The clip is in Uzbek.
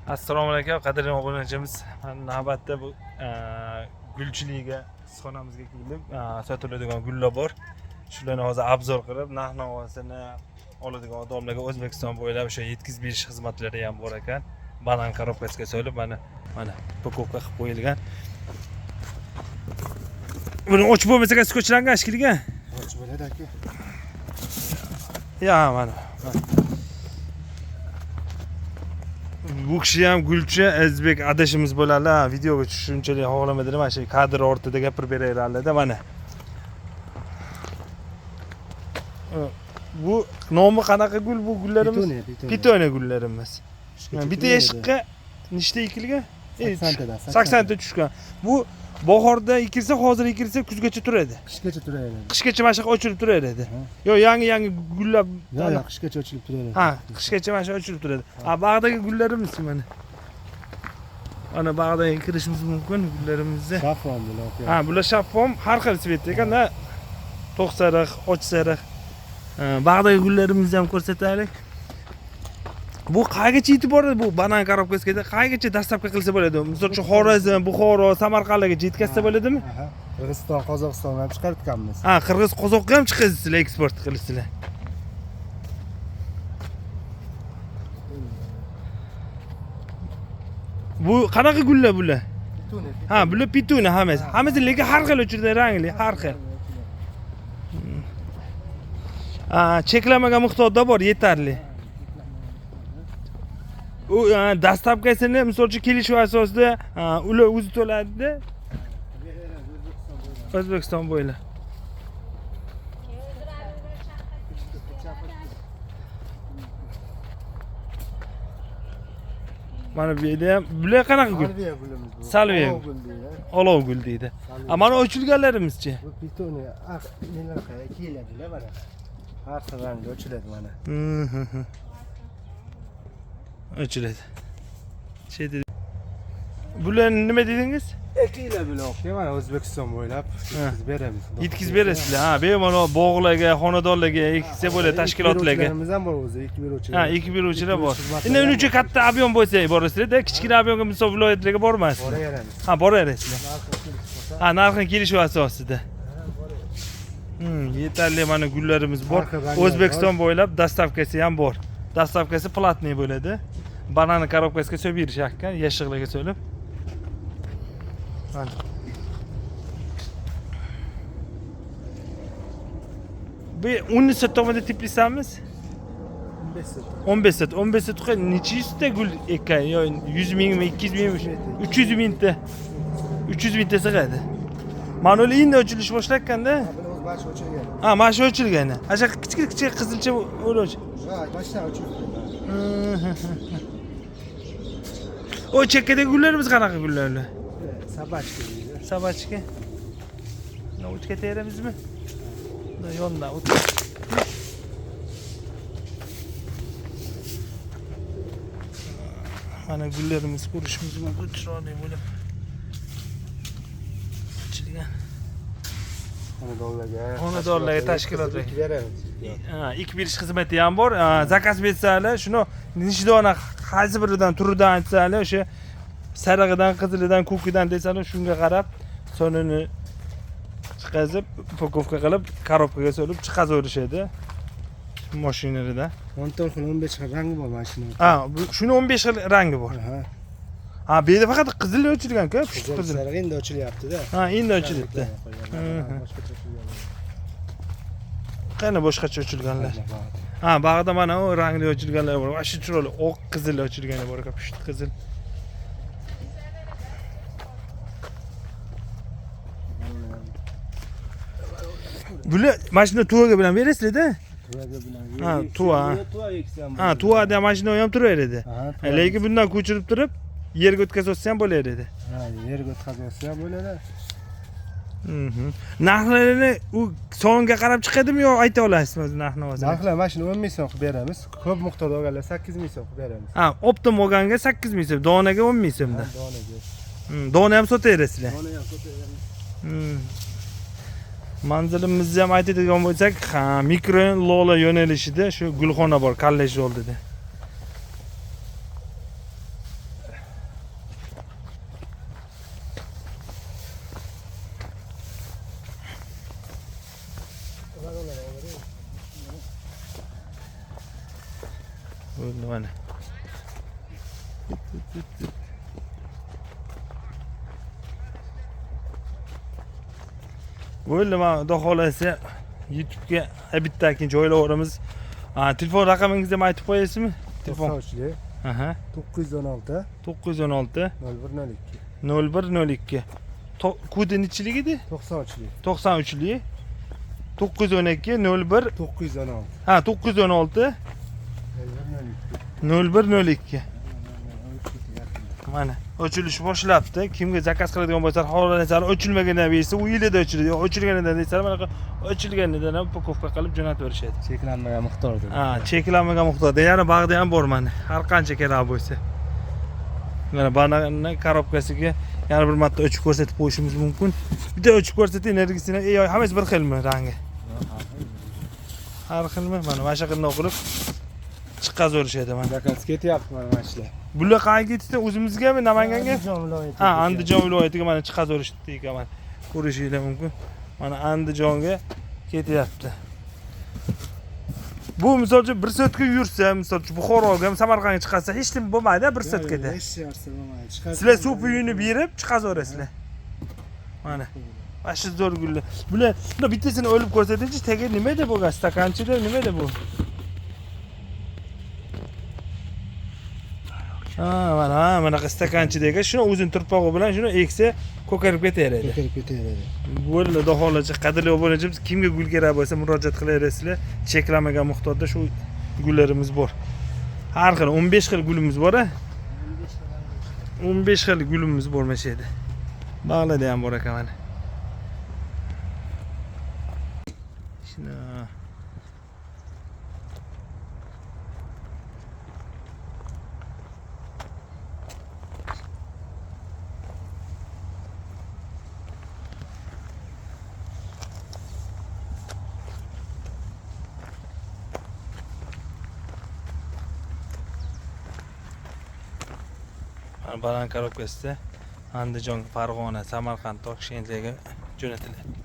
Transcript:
Assalomu alaykum qadrli obunachimiz. Navbatda bu gulchiligiga issiqxonamizga kelib, sotiladigan gullar bor. Shularni hozir обзор qilib, narx navosini oladigan odamlarga O'zbekiston bo'ylab o'sha yetkazib berish xizmatlari ham bor ekan. Banan korobkasiga solib, mana упаковка qilib qo'yilgan. Buni ochib bo'lmasa skochlangan shekilli. Ochib bo'ladi aka. Ya mana. Bu kishi ham gulchi O'zbek adashimiz bo'ladi. Ha, videoga tushish unchalik xohlamadilar. Mana shu kadr ortida gapirib beraveradilar mana. Bu nomi qanaqa gul bu gullarimiz? Pitoniya, pitoniya. Pitoniya gullarimiz. Qishgacha Bitta turaveradi. yashiqqa nechta ekilgan? 80 tada, 80 ta tushgan. Bu bahorda ekilsa, hozir ekilsa kuzgacha turadi. Qishgacha turaveradi. Qishgacha mana shunaqa ochilib turaveradi. Ha. Yo, yangi gullab Yo'q, qishgacha ochilib turaveradi. Ha, qishgacha mana shu ochilib turadi. Ha, bag'dagi gullarimiz mana. Mana bag'dan kirishimiz mumkin gullarimizni. Shaffof bular aka. Ha, bular shaffof, har xil svetda ekan, ha. To'q sariq, och sariq. Ha, bag'dagi gullarimizni ham ko'rsataylik. Bu qayergacha yetib boradi bu banan korobkasiga? Qayergacha dastavka qilsa bo'ladi? Misol uchun Xorazm, Buxoro, Samarqandlargacha yetkazsa bo'ladimi? Aha. Qirg'iziston, Qozog'istondan ham chiqartganmiz. Ha, Qirg'iz, Qozoqqa ham chiqazsizlar, eksport qilasizlar. Bu qanaqa gullar bular? Pitoniya. Ha, bular pituniya hammasi. Hammasi lekin har xil uchirda rangli, har xil. Ha, cheklamagan miqdorda bor, yetarli. U dastavkasini misol uchun kelishuv asosida, ular o'zi to'ladida. O'zbekiston bo'ylab. Mana bu yerda ham bular qanaqa gul? Salviya gulimiz bu. Salviya. Olov gul deydi. Olov gul deydi. Salviya. A, mana ochilganlarimizchi? Bu pitoniya aq nelar kiyiladilar mana. Har xil rangda ochiladi mana. Ochiladi. Şey dedi. Bular nima dedingiz? Ekiylar bular aka, mana O'zbekiston bo'ylab yetkazib beramiz. Yetkazib berasizlar. Ha, bemalol bog'larga, xonadonlarga eksa bo'ladi, tashkilotlarga. Ekib beruvchilarimiz ham bor o'zi, ekib beruvchilar. Ha, ekib beruvchilar bor. Ekib Endi uning uchun katta объем bo'lsa borasizlar-da, kichkina объемga misol viloyatlarga bormaysizlar. Boraveramiz. Ha, boraverasizlar. Narxi kelishib qolsa, Ha, narxini kelishuv asosida. Yetarli mana gullarimiz bor. Har xil ranglar O'zbekiston bo'ylab dastavkasi ham bor. Dastavkasi platniy bo'ladi. Banani korobkasiga solib berishar ekan, yashiqlarga solib. Mana. Bu 10 sotomida teplisamiz. 15 sot. 15 sot. 15 sotga necha yuzta gul ekan? Yo 100 mingmi, 200 mingmi? 300 mingta. 300 mingta sig'adi. Mana ular endi ochilish boshlatganda. Ha, buni o'zi mana shu ochilgan. Ha, mana shu ochilgani. Ana shu kichkina kichkina qizilcha o'loch. Ha, mana shu ochilgan. O chekkadagi gullarimiz qanaqa gullar ular? Sabachka deydi. Sabachka. Buni o'tga ketaveramizmi? Buni yondan o't. Mana gullarimiz ko'rishimiz mumkin, chiroyli bo'lib ochilgan. Xonadonlarga, Xonadonlarga, tashkilotlarga. Ekib beramiz. Ha, ekib berish xizmati ham bor. Ha, zakaz bersalar, shuni necha dona qaysi biridan turidan aytsalar, o'sha sarig'idan, qizilidan, ko'kidan desalar, shunga qarab sonini chiqazib, упаковка qilib, korobkaga solib chiqazaverishadi mashinalarda. 14 xil, 15 xil rangi bor mana shuni. Ha, shuni 15 xil rangi bor. Ha. Ha, bu yerda faqat qizil ochilgan-ku, pushti Qizil, qizil. sariq endi ochilyapti-da. Ha, endi ochilibdi. Boshqacha ochilgan. Qani boshqacha ochilganlar? Ha, bag'da mana u rangli ochilganlar bor. Vashi chiroyli oq qizil ochilgani bor ekan, pushti qizil. Bular mana shuni tuvaga bilan berasizlar-da? Tuvaga bilan. Ha, tuva. Tuva eksa ham. Ha, tuvada mana shuni ham turaveradi. Ha, Lekin bundan ko'chirib turib yerga o'tkazsa ham bo'laveradi. Ha, yerga o'tkazsa ham bo'ladi. Narxlarini u songa qarab chiqadimi yo ayta olasizmi o'zi narxni o'zini? Narxlar mana shuni 10 ming so'm qilib beramiz. Ko'p miqdorda olganlar 8 ming so'm qilib beramiz. Ha, optim olganga 8 ming so'm, donaga 10 ming so'mda. Ha, donaga. Dona ham sotaverasizlar. Dona ham sotaveramiz. Manzilimizni ham aytadigan bo'lsak, ha, mikrorayon Lola yo'nalishida shu gulxona bor, kollej oldida. Bo'ldi mana. Bo'ldi, mana xudo xohlasa YouTube'ga bitta keyin joylayveramiz. Telefon raqamingizni ham aytib qo'yasizmi? Telefon. 93 Aha. 916 916 0102. 0102. Kodi nechilik edi? 93. 93lik. 912 01 916 ha 916 0102. 0102. Mana o'chilish boshlabdi. Kimga zakaz qiladigan bo'lsa, xohlasalar o'chilmagandan bersa, u yilida o'chiladi. Yo'q, o'chilganidan desalar, mana o'chilganidan ham упаковка qilib jo'natib berishadi. Cheklanmagan miqdorda. Ha, cheklanmagan miqdorda. Yana bag'da ham bor mana. Har qancha kerak bo'lsa. Mana bananni korobkasiga yana bir marta o'chib ko'rsatib qo'yishimiz mumkin. Bitta o'chib ko'rsating, energiyasini, ey, hammasi bir xilmi rangi? Har xilmi? Mana shu qilib qilib chiqazaverishadi mana. Zakaz ketyapti mana shular. Bular qayerga ketdi? O'zimizgami, Namanganga? Andijon viloyatiga. Ha, Andijon viloyatiga mana chiqazaverishdi ekan mana. Ko'rishinglar mumkin. Mana Andijonga ketyapti. Bu misol uchun bir soatga yursa, misol uchun Buxoroga, Samarqandga chiqarsa hech nima bo'lmaydi, bir soatgada. Hech narsa bo'lmaydi. Chiqarsa. Sizlar suv puyini berib chiqazaverasizlar. Mana. Mana shu zo'r gullar. Bular, buni bittasini o'lib ko'rsatingchi, tagi nimada bo'lgan? Stakanchida nimada bu? Ha, mana, ha, bunaqa stakanchida ekan. Shuni o'zini turpog'i bilan shuni eksa ko'karib ketaveradi. Ko'karib ketaveradi. Bo'ldi, xudo xohlasa, qadrli obunachimiz, kimga gul kerak bo'lsa murojaat qilaverasizlar. Cheklanmagan miqdorda shu gullarimiz bor. Har xil 15 xil gulimiz bor, a? 15 xil gulimiz bor mana shu yerda. Bog'larda ham bor ekan mana. Shuni banan korobkasida Andijon, Farg'ona, Samarqand, Toshkentlarga jo'natiladi.